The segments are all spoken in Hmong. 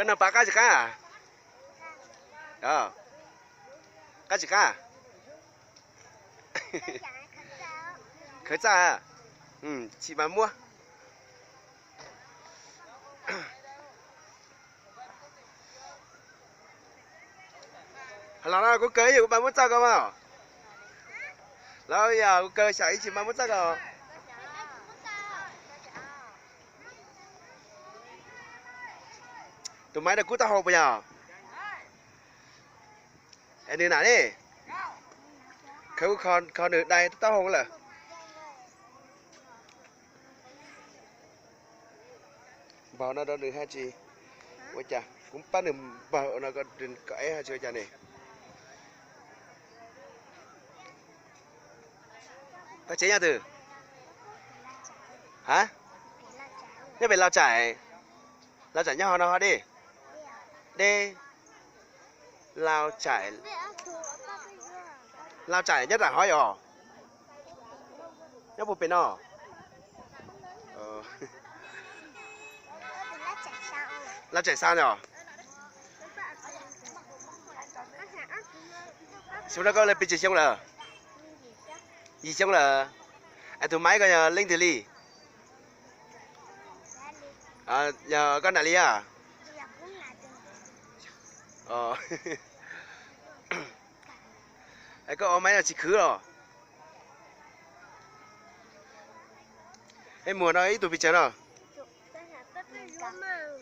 Koj noj pab qab tsis qab? Qab tsis qab? Khawv txaj, tsis mas muab. Los no kuv kaw ib yam kuv mas muab txaj ko mas. Los yog kuv kaw xyom ib tsis mas muab txaj ko. Tus maiv no kub taub hau puas yog? Es nws nam ne, khaws kho nws dai taub hau lawm. Npaum no rau nws haj tsis ua cas, kuv pab nws npaum no kom eb haj tsis ua cas ne. Koj tsev nyob twg? Ha? Nyob pem Lauj Tsaim. Lauj Tsaim nyob ho no ho deb. Deb. Lauj Tsaim. Lauj Tsaim nyob nram hov yom? Nyob puag pem no. Lauj Tsaim xa yom? Xyoo no koj lawv pes tsawg xyoo lawm? Yim xyoo lawm. Es tus maiv koj yog leej twg li? Yog koj nam li a? Es koj ua maiv no tsis khwv los? Es muag no ib tug pes tsawg no?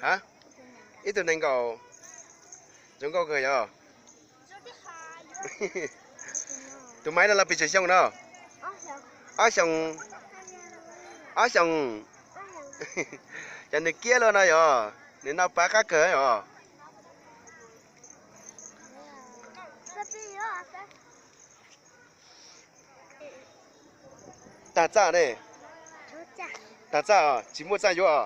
Ha? Ib tug nees nkaum. Zoo nkauj kawg yog. Tus maiv no los pes tsawg xyoo no? Ob xyoo. Ob xyoo. Cov nws kiab luaj no yog nws noj pab qab kawg yog. Tag txaj ne. Tag txaj, tsis muaj txaj yuav.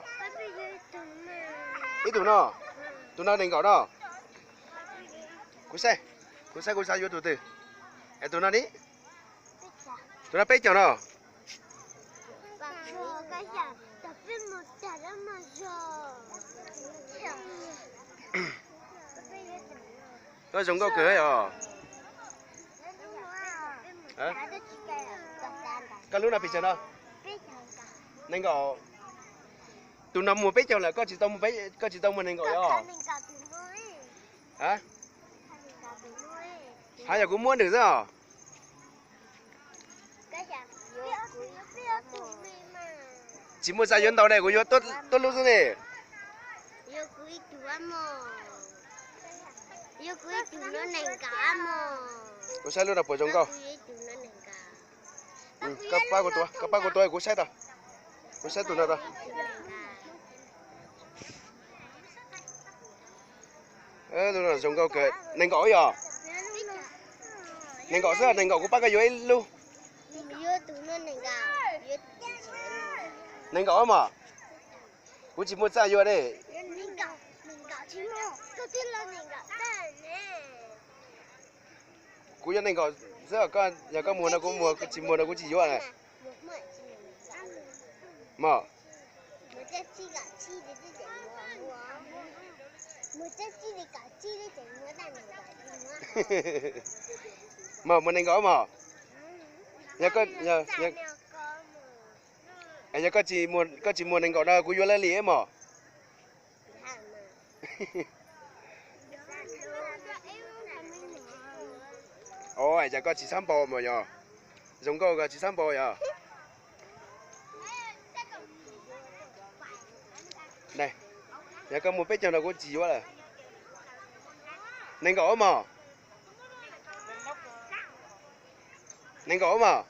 Ib tug no, tus no nees nkaum no. Kuv saib, kuv saib kuv xav yuav tus twg. Es tus no ni, tus no peb caug no. Koj zoo nkauj kawg os. Koj lub no pes tsawg no? Nees nkaum. Tus no muag peb caug lawm, koj tsis tau muag nees nkaum os. Ha, yog kuv muab nws xwb os. Tsis muaj txaj yuav ntau ne, kuv yuav tuab lub xwb ne. Kuv saib lub no puas zoo nkauj. Koj pab kuv tua, koj pab kuv tua kuv saib tau. Kuv saib tus no tau. Zoo nkauj kawg, nees nkaum yog. Nees nkaum xwb, nees nkaum kuv pab koj yuav ib lub. Nees nkaum mog. Kuv tsis muaj txaj yuav ne. Kuv yuav nees nkaum xwb, yog koj muag no kuv muag, tsis muag no kuv tsis yuav. Mog. Mog, muag nees nkaum mog. Yog koj tsis muag nees nkaum no kuv yuav lawv li mog. Os, cas koj tsis xav npau mas yog. Zoo nkauj koj tsis xav npau yog. Yog koj muag peb caug no kuv tsis yuav lawm. Nees nkaum mog. Nees nkaum mog.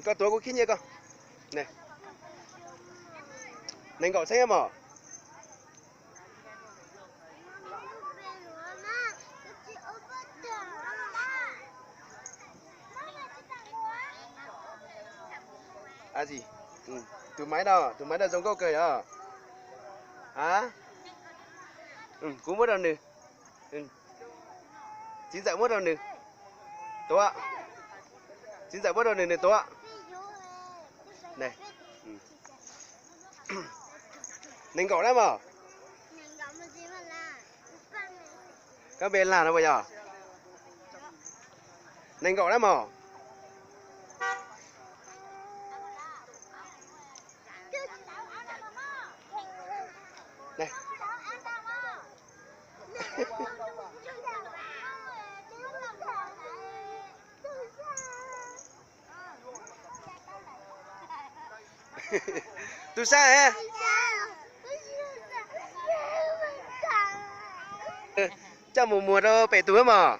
Koj tuav kuv khib nyiab koj. Nees nkaum txheeb mog. Tus maiv no, tus maiv no zoo nkauj kawg yog. A, kuv muab rau nws. Txiv ntxawm muab rau nws tuav. Txiv ntxawm muab rau nws, nws tuav. Nees nkaum dab mog? Koj npe lag no puas yog? Nees nkaum dab mog? Tub sab, coj mus muag rau pem tus mog.